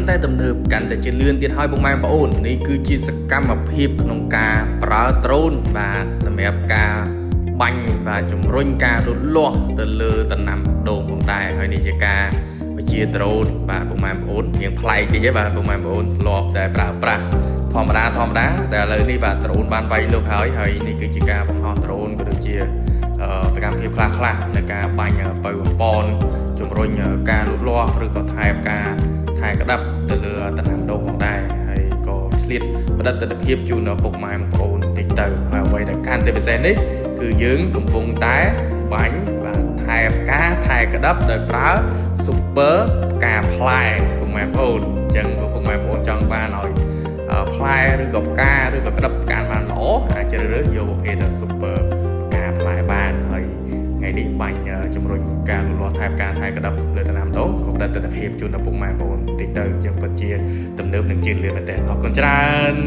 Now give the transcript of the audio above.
តែទំនើបកាន់តែជាលឿនទៀតហើយពុកម៉ែបងប្អូននេះគឺជាសកម្មភាពក្នុងការប្រើដ្រូនបាទសម្រាប់ការបាញ់បាទជំរុញការលូតលាស់ទៅលើដំណាំដូងផងដែរហើយនេះជាការបញ្ជាដ្រូនបាទពុកម៉ែបងប្អូនរៀងប្លែកតិចទេបាទពុកម៉ែបងប្អូនធ្លាប់តែប្រើប្រាស់ធម្មតាធម្មតាតែឥឡូវនេះបាទដ្រូនបានវាយលុកហើយហើយនេះគឺជាការបង្ហោះដ្រូនក៏ដូចជា សកម្មភាពខ្លះខ្លះៗនៅការបាញ់បើបំពន់ជំរុញការលូតលាស់ឬក៏ថែផ្កាថែក្តាប់ទៅលើតំណាំដូងផងដែរហើយក៏ឆ្លៀតផ្ដិតទស្សនភាពជូនដល់ពុកម៉ែបងប្អូនតិចទៅហើយអ្វីដែលកាន់តែពិសេសនេះគឺយើងកំពុងតែបាញ់បាទថែផ្កាថែក្តាប់ដោយប្រើ super ផ្កាផ្លែពុកម៉ែបងប្អូនអញ្ចឹងពុកម៉ែបងប្អូនចង់បានឲ្យផ្លែឬក៏ផ្កាឬក៏ក្តាប់ផ្កាបានល្អអាចជ្រើសរើសយកប្រភេទ super ផ្កាផ្លែបានហើយថ្ងៃនេះបាញ់ជំរុញការលូតលាស់ថែផ្កាថែក្តាប់លើដំណាំដូងក៏ផ្ដល់ទិដ្ឋភាពជូនដល់ពុកម៉ែបងប្អូនតិចទៅអញ្ចឹងពិតជាទំនើបនឹងជឿនលឿនមែនទែនអរគុណច្រើន។